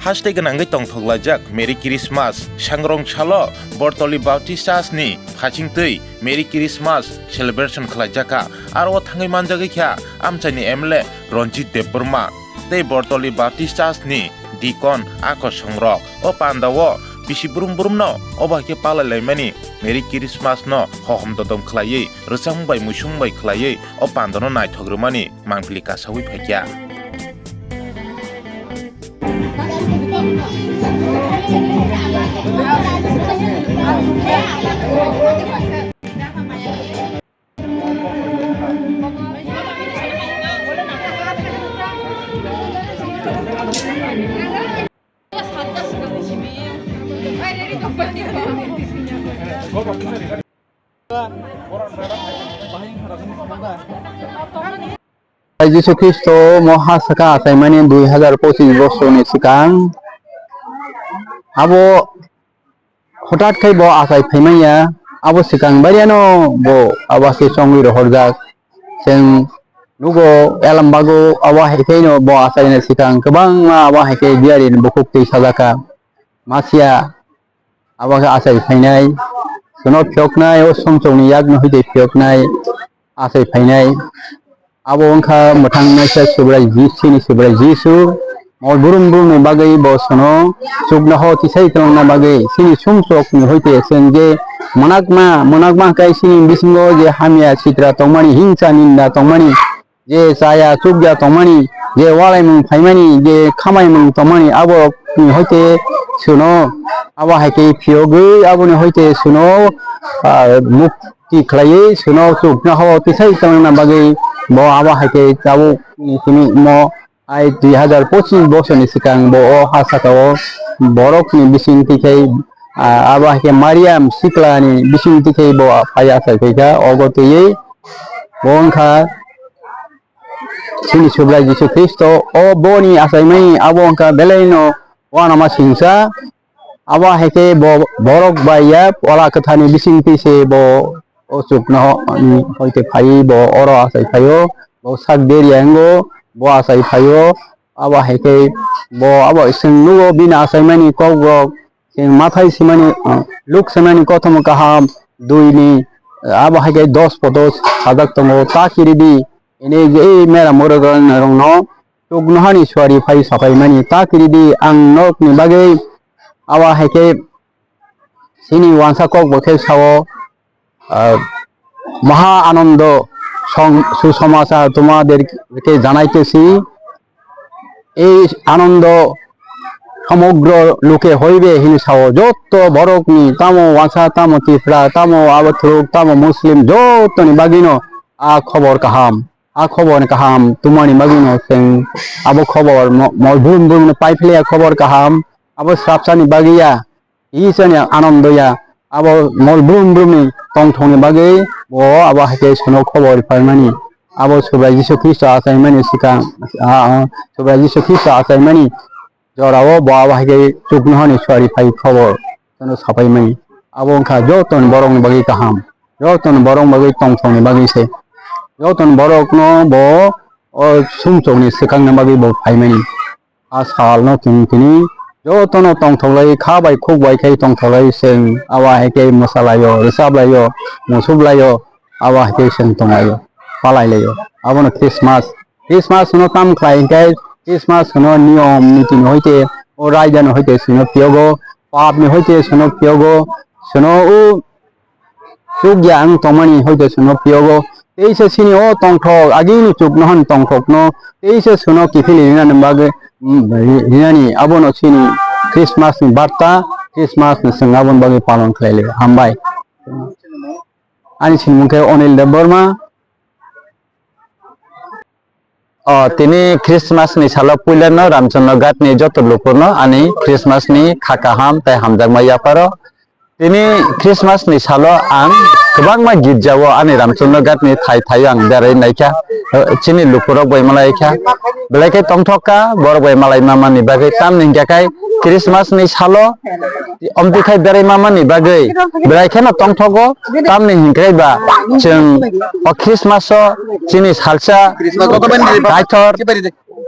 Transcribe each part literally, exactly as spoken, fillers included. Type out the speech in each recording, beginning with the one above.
Haste gwnangwi tongthoklaijak Merry Christmas. Sangrong salo Bortoli Baptist Church ni phasingtwi Merry Christmas celebration khlaijakha. Aro o thangwi manjagwi kha amchaini M L A Ranjit Debbarma tei Bortoli Baptist Church ni deacon Akor Songrok. O pandao bisi brum brumno obo hai khe palai laimani Merry Christmas no hohom dodom khlaiwi, rwchapmung bai muisung bai khlaiwi o pandano naithok rwmani mangpili kasawi phaikha. Jisu Khristo mo ha saka achaimani dui hazar pochis bosorni swkang. Abo hwtat khai bo achai phaimanya, abo swkang bairiano bo abo se chongwi rohorjak. Chwng nugo Elambago abo hai khaino bo achaina swkang kwbangma abo hai khe diarini bukhuk twi sajaka. Masiya abo khe achai phainai, chwngno phiyoknai, o songchokni yakno hwitwi phiyoknai, achai phainai. Abo wngkha mwthang naisa Subrai Ji-, chini Subrai Jisu. Mo brum brumni bagwi bo chwngno chuknoho tisai kwlwngna bagwi chini songchokni hwitwi chwng je mwnakma, mwnakma hwnkhe chini bisingo je hamya sitra tongmani, hingsa ninda tongmani, je chaya chukya tongmani, je walaimung phaimani, je khamaimung tongmani, aborokni hoite chwngno abo hai khe phiyogwi aboni hoite chwngno, ah, mukti khlaiwi chwngno chuknoho tisai tongna bagwi bo abo hai khe tabukni simi mo ai dui hazar pochis bosorni swkang bo o ha sakao borokni bisingtwi khai, ah, abo hai khe Mariam siklani bisingtwi khai bo phai achai phaikha. Ogo twiwi bo wngkha chini Subrai Jisu Khristo. O boni achaimani abo wngkha belaino uanama singcha. Abo hai khe bo borok bai ya Phola Kwtharni bisingtwi se bo o chuknohoni hoite phaiwi bo oro achai phaio. Bo sak deri ya wngo, bo achai phaio. Abo hai khe bo abo chwng nugo bini achaimani kokrok. Chwng Mathai simani, ah, Luk simani kothoma kaham duini, ah, abo hai khe dos poto sajak tongo, ta kiridi, ini je mera morok rokno chuknohani suari phai sapaimani, ta kiridi ang norokni bagwi abo hai khe chini uansa kok bo khe sao, ah, Maha Anando song-, Susomachar তোমাদেরকে জানাইতেছি। এই আনন্দ সমগ্র লোকে হইবে hini sao, joto borokni, tamo uansa, tamo Tipra, tamo Abathuruk, tamo Muslim, jotoni bagwino a khobor kaham, a khobor kaham tumani bagwino chwng abo khobor mo-, mo-, brum brum no pai phiya khobor kaham, abo srapsani bagwi ya. Isani anando ya, abo mol brum brumni tongthokni bagwi bo abo hai khe chwngno khobor rwphaimani. Abo Subrai Jisu Khristo achaimani swkang, ah, ah, Subrai Jisu Khristo achaimani jorao bo abo hai khe chuknohani suari phai khobor chwngno sapaimani. Abo wngkha jotoni borokni bagwi kaham, jotoni borokni bagwi tongthokni bagwi se, jotoni borokno bo o sumsokni swkangna bagwi bo phaimani. A salno chwng tini jotono tongthoklai, kha bai khuk bai khe tongthoklai, chwng abo hai khe mwsalaio, rwchaplaio, musuklaio, abo hai khe chwng tonglaio, palailaio. Abono Christmas, Christmas hwno tam khlai hwnkhe, Christmas hwno niyom nitini hoite, o raidani hoite chwngno phiyogo, papni hoite chwngno phiyogo, chwngno o chukya wng tongmani hoite chwngno phiyogo. Teisa chini o tongthok, agini chuknohani tongthokno teisa chwngno kiphilwi rinani bagwi, mm, ri-, rinani abono chini Christmas ni barta, Christmas ni chwng aboni bagwi palon khlai laio. Hambai. Ani sinimung khe Onil Debbarma. O, tini Christmas ni salo puilano Ramchandra Ghat ni joto lukurno ani Christmas ni kha kaham tei hamjakma yapharo. Tini Christmas ni salo ang kwbangma girjao ani Ramchandra Ghat ni thai thaio ang berai naikha. O, chini lukurok bai malai kha. Belai khe tongthok kha, borok bai malai mama ni bagwi tamni hwnkhe khai Christmas ni salo Omtwi khai berai mama ni bagwi, berai kheno tongthogo, tamni hinkhe ba chwng o Christmas o chini salsa Kaitor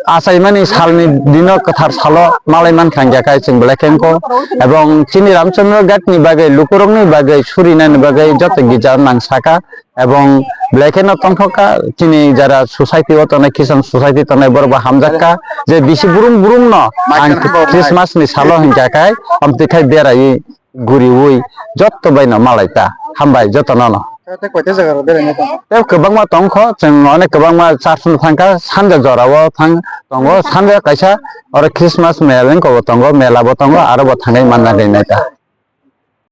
achaimani salni dino kwthar salo malai mankha hingkha khe chwng belai khe wngkho. Ebong chini Ramchandra Ghat ni bagwi, lukurokni bagwi, surinani bagwi joto gija nang saka. Ebong belai kheno tongthok kha chini jara society o tongnai, Christian society tongnai, borok bo hamjak kha je bisi brum brum no ang Christmas ni salo hingkha khe amtwi khai beraiwi guriwi joto bai no malai ta. Hambai joto no no. Tei koita jaga rok beraina tongo? Tei kwbangma tongkho, chwng onek kwbangma church no thangkha, sanja jora o thang tongo, sanja kaisa oro Christmas mela wngkha bo tongo, mela bo tongo, aro bo thangwi manna rinai ta.